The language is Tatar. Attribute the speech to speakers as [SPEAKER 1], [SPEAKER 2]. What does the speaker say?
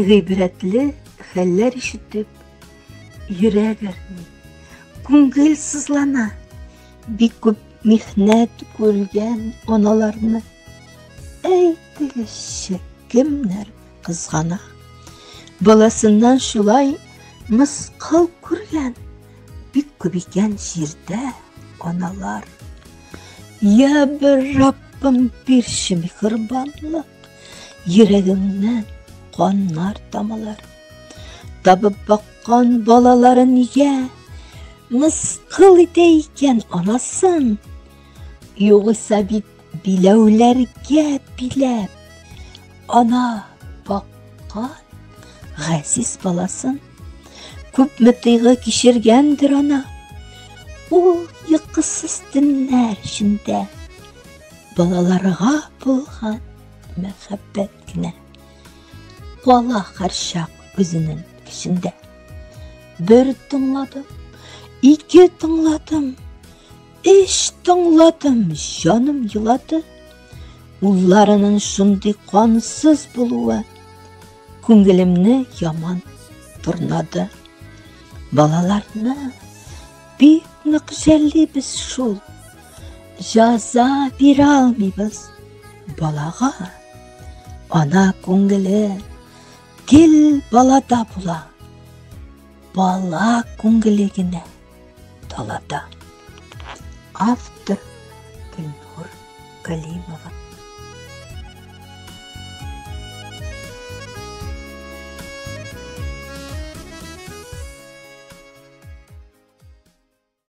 [SPEAKER 1] Гыйбрәтле хәлләр ишетеп, йөрәк әрни, күңел сызлана. Бик күп михнәт күргән аналарны әйтегезче, кемнәр кызгана? Баласыннан шулай мыскыл күргән бик күп икән җирдә аналар. Я бер Раббым бирче миһербанлык, йөрәгеңнән каннар тамалар. Табып баккан балалары нигә мыскыл итә икән анасын? Югыйсә бит биләүләргә биләп, ана баккан газиз баласын. Күпме тойгы кичергәндер ана, ул йокысыз төннәр эчендә балаларга булган мәхәббәт кенә кала һәрчак үзенең көчендә. Бер тыңладым, ике тыңладым, өч тыңладым, җаным елады. Улларының шундый кансыз булуы күңелемне яман тырнады. Балаларны бик нык жәллибез шул. Җаза бирә алмыйбыз балага. Ана күңеле гел балада була. Бала күңеле генә далада. Автор Гөлнур Галимова.